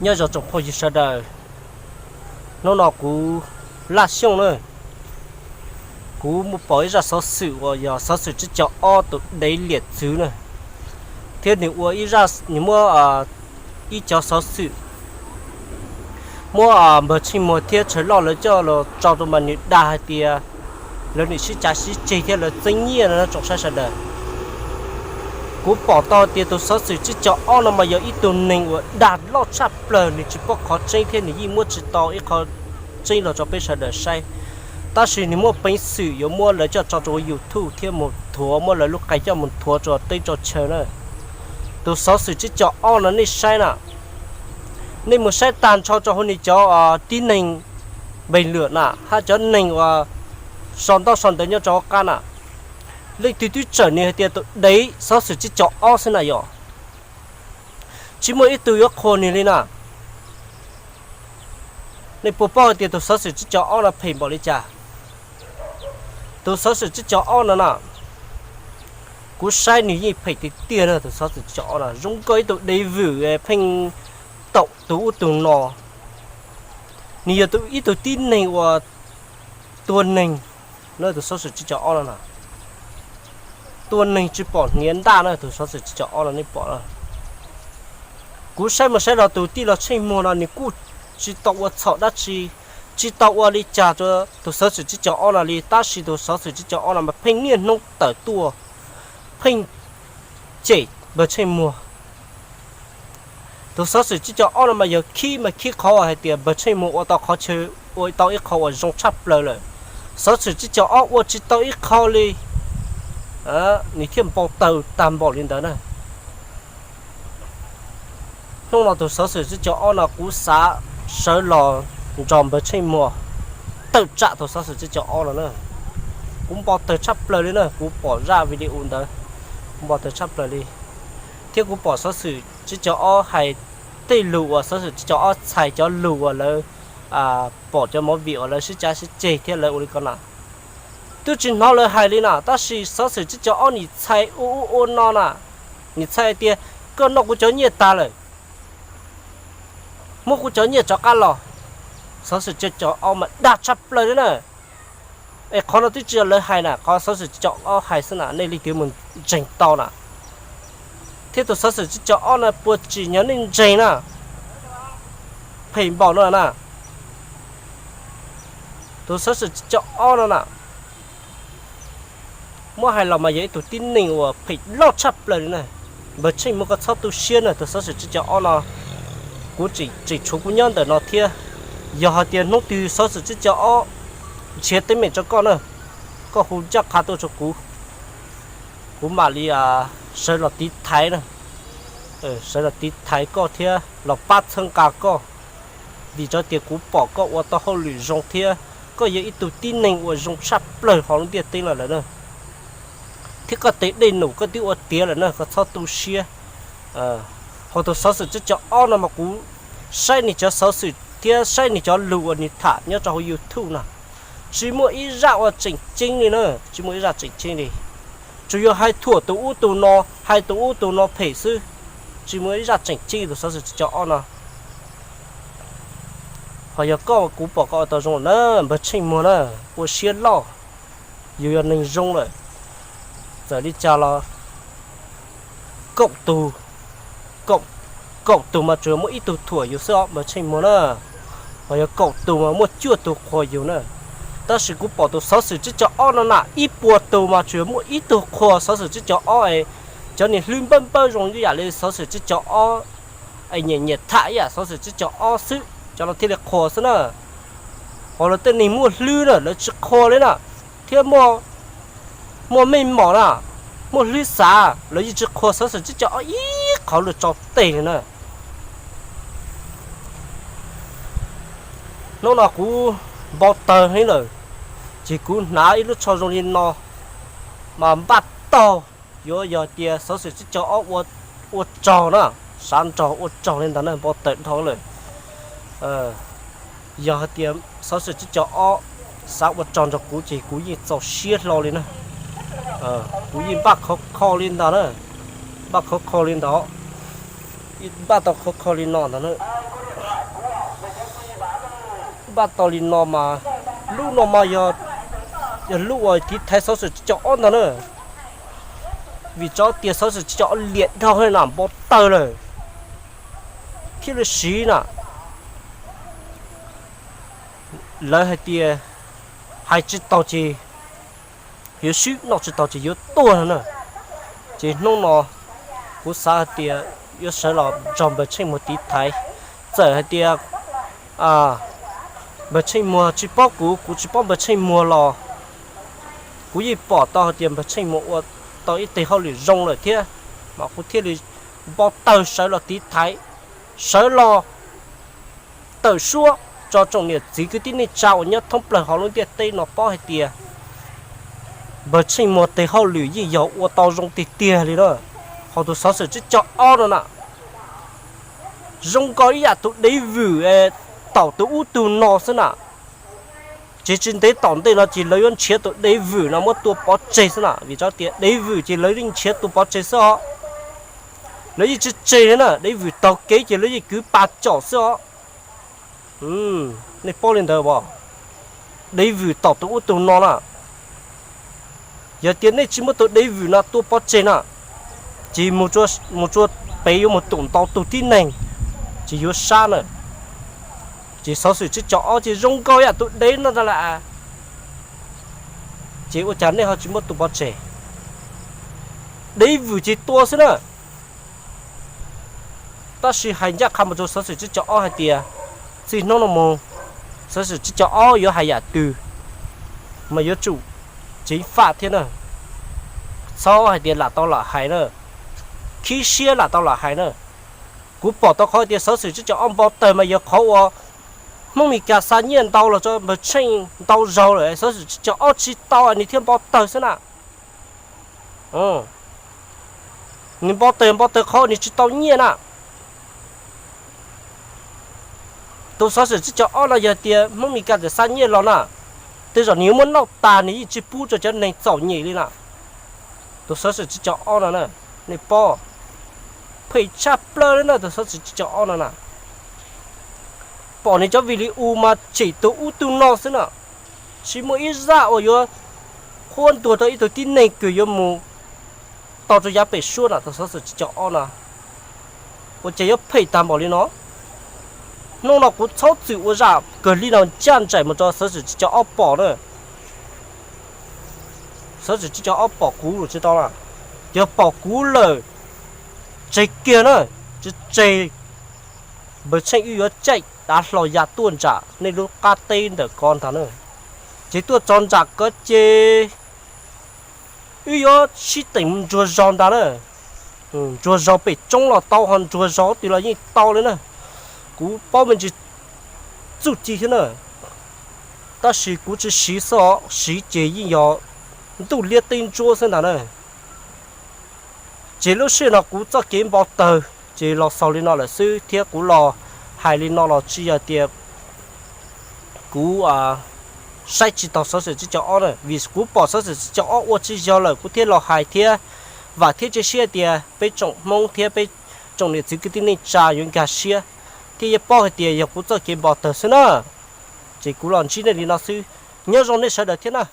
Nyob zoo tsoom phooj ywg sawv daws, hnub no kuv Laj Xyooj na, kuv mus pom ib zaj xov xwm uas yog xov xwm tsib caug ob tus dev liam txwv na, thiab nws ua ib zaj, nws muab ib cov xov xwm muab Npawg Tsheej Muag thiab Tshaw Lauj lawv coj los tso rau mas nws dag hais tias lawv nim sib cav sib ceg thiab lawv txeeb nyiaj no tsoom saib sawv daws. Kuv pom tau tias tus xov xwm tsib caug ob no mas yog ib tug neeg uas dag loj tshaj plaws, nws tsis paub qhov tseeb thiab nws yeej muab tsis tau ib qho tseeb los rau peb sawv daws saib. Tab sis nws muaj peev xwm yuav muab lawv coj tso rau YouTube thiab mus thuav, muab lawv lub qai coj mus thuav rau teb rau chaw na. Tus xov xwm tsib caug ob no nej saib na, nej mus saib tag nrho rau hauv nws cov tib neeg npeeg lwam na, hab cov neeg uas sau ntaub sau ntawv nyob rau hauv qab na, leej twg twb tsawm nws hais tias tus dev xov xwm tsib caug ob xwb na yom. Tsis muaj ib tug yuav qhuas nws li na. Nej puas paub hais tias tus xov xwm tsib caug ob no phem npaum li cas? Tus xov xwm tsib caug ob no na, kuv saib nws yeej phem tiag tiag na. Tus xov xwm tsib caug ob no zoo nkaus ib tug dev vwm pheej taum tus ub tus no. Nws yog ib tug tib neeg uas tua neeg na, tus xov xwm tsib caug ob no na. Tua neeg tsis pom hniav ntaj na, tus xov xwm tsib caug ob no nej pom na. Kuv saib mus saib los tus tij laug Tsheej Muag no nws kuj tsis tau ua txhaum dab tsi, tsis tau ua li cas rau tus xov xwm tsib caug ob no li, tab sis tus xov xwm tsib caug ob no mas pheej niaj hnub tawm tuaj, pheej cem Npawg Tsheej Muag. Tus xov xwm tsib caug ob no mas yog khib mas khib qhov hais tias Npawg Tsheej Muag ua tau qhov chaw, ua tau ib qho uas zoo tshaj plaws lawm, xov xwm tsib caug ob ua tsis tau ib qho li, nws thiaj npau taws tag npaum li ntawd na. Hnub no tus xov xwm tsib caug ob no kuv xav sawv los nrog Npawg Tsheej Muag tawm tsam tus xov xwm tsib caug ob no na. Kuv npau taws tshaj plaws li na, kuv pom zaj video ntawd, kuv npau taws tshaj plaws li. Thiab kuv pom xov xwm tsib caug ob hais tej lus uas xov xwm tsib caug ob txhais cov lus uas lawv pom cov movie uas lawv sib cav sib ceg thiab lawv ua li ko na. Twb tsis hnov lawv hais li na, tab sis xov xwm tsib caug ob nim txhais ua ua ua no na, nim txhais hais tias koj noj kuv cov nyiaj tag lawm, muab kuv cov nyiaj rov qab los. Xov xwm tsib caug ob mas dag tshaj plaws li na. Es qhov no twb tsis yog lawv hais na, qhov xov xwm tsib caug ob hais xwb na, nej leej twg mus ntseeg tau na. Thiab tus xov xwm tsib caug ob no puas tsim nyog nej ntseeg na, phem npaum no na. Tus xov xwm tsib caug ob no na, muab hais los mas yog ib tug tib neeg uas phem loj tshaj plaws li na. Npawg Tsheej Muag koj txhob tu siab na, tus xov xwm tsib caug ob no kuv tseem tshuav kuv nyob ntawm no thiab. Yog hais tias hnub twg xov xwm tsib caug ob nrhiav teeb meem rau koj na, koj hu ncaj qha tuaj rau kuv, kuv mam li sawv los tiv thaiv na, sawv los tiv thaiv koj thiab los pab txhawb nqa koj. Vim rau tias kuv pom koj ua tau hauj lwm zoo thiab koj yog ib tug tib neeg uas zoo tshaj plaws hauv lub ntiaj teb no lawm na. Thiab koj tes dej num koj twb ua tiav lawm na, koj txhob tu siab. Hos tus xov xwm tsib caug ob no mas kuv saib nws cov xov xwm thiab saib nws cov lus uas nws tham nyob rau hauv YouTube na, tsis muaj ib zaj uas tseem ceeb li na, tsis muaj ib zaj tseem ceeb li. Tsuas yog hais thuam tus ub tus no, hais tus ub tus no phem xwb, tsis muaj ib zaj tseem ceeb tus xov xwm tsib caug ob no. Hos yog koj kuv pom koj ua tau zoo na, Npawg Tsheej Muag na, ua siab loj, yus yog neeg zoo lawm, txawm li cas los kaum tus, kaum tus mas tsuas muaj ib tug thuam yus xwb os Npawg Tsheej Muag na. Hos yog kaum tus mas muaj cuaj tug qhuas yus na. Tab sis kuv pom tus xov xwm tsib caug ob no na, ib puas tus mas tsuas muaj ib tug qhuas xov xwm tsib caug ob es cov niag hlwb npawb npawb zoo ib yam li xov xwm tsib caug ob es nyiam nyiam tham ib yam xov xwm tsib caug ob xwb, cov no thiaj li qhuas xwb na. Hos lawv tej neeg muaj hlwb na lawv tsis qhuas li na, thiab muaj mej mom na, muaj hlwb xav lawv yeej tsis qhuas xov xwm tsib caug ob ib qho lus tso teg li na. Hnub no kuv npau taws heev lawm, ces kuv hnav ib lub tsho zoo li no mas npaj tau, yuav yog tias xov xwm tsib caug ob ua rog na, xav nrog ua rog li ntawd na, npau taws dhau lawm. Yog hais tias xov xwm tsib caug ob xav ua rog nrog kuv ces kuv yeej txaus siab hlo li na. Kuv yeej npaj khov kho li ntawd na, npaj khov kho li ntawd, npaj tau khov kho li no ntawd na. Paj tau li no mas, lub no mas yog, yog lub uas tiv thaiv xov xwm tsib caug ob ntag na. Vim tso tias xov xwm tsib caug ob liam dhau na, npau taws lawm thiaj li siv na. Lawv hais tias hais tsis taus ces yuav swb, noj tsis taus ces yuav tuag no na. Ces hnub no kuv xav hais tias yuav sawv los nrog Npawg Tsheej Muas tiv thaiv. Txawm hais tias Npawg Tsheej Muas tsis paub kuv, kuv tsis paub Npawg Tsheej Muas los kuv yeej pom tau hais tias Npawg Tsheej Muas ua tau ib teg hauj lwm zoo lawm thiab, mas kuv thiaj li npau taws sawv los tiv thaiv, sawv los tawm suab tso tsoom niam txiv kwv tij neej tsa uas nyob thoob plaws hauv lub ntiaj teb no paub hais tias Npawg Tsheej Muas tes hauj lwm yeej yog ua tau zoo tiag tiag li na. Hos tus xov xwm tsib caug ob no na, zoo nkaus ib yam tus dev vwm taum tus ub tus no xwb na. Ces tsis ntev tom ntej no ces lawv yuav nrhiav tus dev vwm no muab tua pov tseg xwb na, vim tso tias dev vwm ces lawv yeej nrhiav tua pov tseg xwb os. Lawv yeej tsis tseg li na, dev vwm taug kev ces lawv yeej kwv pa caum xwb os. Nej paub li ntawd as? Dev vwm taum tus ub tus no na, yog tias nej tsis muab tus dev vwm no tua pov tseg na, ces mus tsua pem yuav mus tum ntau tus tib neeg, ces yuav sab na. Ces xov xwm tsib caug ob ces zoo nkaus yam tus dev no ntag las. Ces ua cas nej ho tsis muab tua pov tseg? Dev vwm ces tua xwb na. Tab sis hais ncaj qha mus rau xov xwm tsib caug ob hais tias txij hnub no mus, xov xwm tsib caug ob yuav hais yam twg mas yuav tsum ceev faj thiab na. Txhob hais tias lam tau lam hais na, khib siab lam tau lam hais na. Kuv pom tau qhov tias xov xwm tsib caug ob npau taws mas yog qhov uas Hmoob Meskas xa nyiaj ntau los rau Npawg Tsheej ntau zaus lawm, xov xwm tsib caug ob tsis tau nws thiaj npau taws xwb na. Nws npau taws npau taws qhov nws tsis tau nyiaj na. Tus xov xwm tsib caug ob no yog tias Hmoob Meskas txawm xa nyiaj los na, tej zaum nws yuav muab noj tas nws yeej tsis pub rau cov neeg txom nyem li na. Tus xov xwm tsib caug ob no na, nej paub, phem tshaj plaws li na tus xov xwm tsib caug ob no na. Pom nws cov video mas tshem tus ub tus no xwb na, tsis muaj ib zaj uas yuav qhuab ntuas rau ib tug tib neeg kws yuav mus tau rau yav pem suab na. Tus xov xwm tsib caug ob no ua cas yuav phem tag npaum li no? Hnub no kuv txhob txwm ua zaj kawg li no ncaj nraim mus rau xov xwm tsib caug ob pom na. Xov xwm tsib caug ob pom kuv los tsis tau na, yog pom kuv lawm tseg kiag na, tsis tseg Npawg Tsheej wb yuav caij dav hlau ya tuaj nram nej lub qab teb ntawm ko ntag na. Ces tuaj txog nram ko ces wb yuav sib teem ntsuag zog ntag na. Ntsuag zog pem roob los tau, ho ntsuag zog twg los yeej tau li na. Kuv paub me ntsis txuj ci thiab na, tab sis kuv tsis siv xwb os, siv ces yeej yog ntuj liab teb ntsuab xwb ntag na. Ces lub sij hawm no kuv txoj kev npau taws ces los xaus li no lawm xwb, thiab kuv los hais li no los tsis yog tias kuv saib tsis taus xov xwm tsib caug ob na, vim kuv pom xov xwm tsib caug ob ua tsis yog lawm kuv thiaj los hais thiab. Vam thiab cia siab tias peb tsoom Hmoob thiab peb tsoom niam txiv kwv tij neej tsa yuav nkag siab thiab yuav paub hais tias yog kuv txoj kev npau taws xwb na. Ces kuv los ntsib nej li no xwb, nyob zoo nej sawv daws thiab na.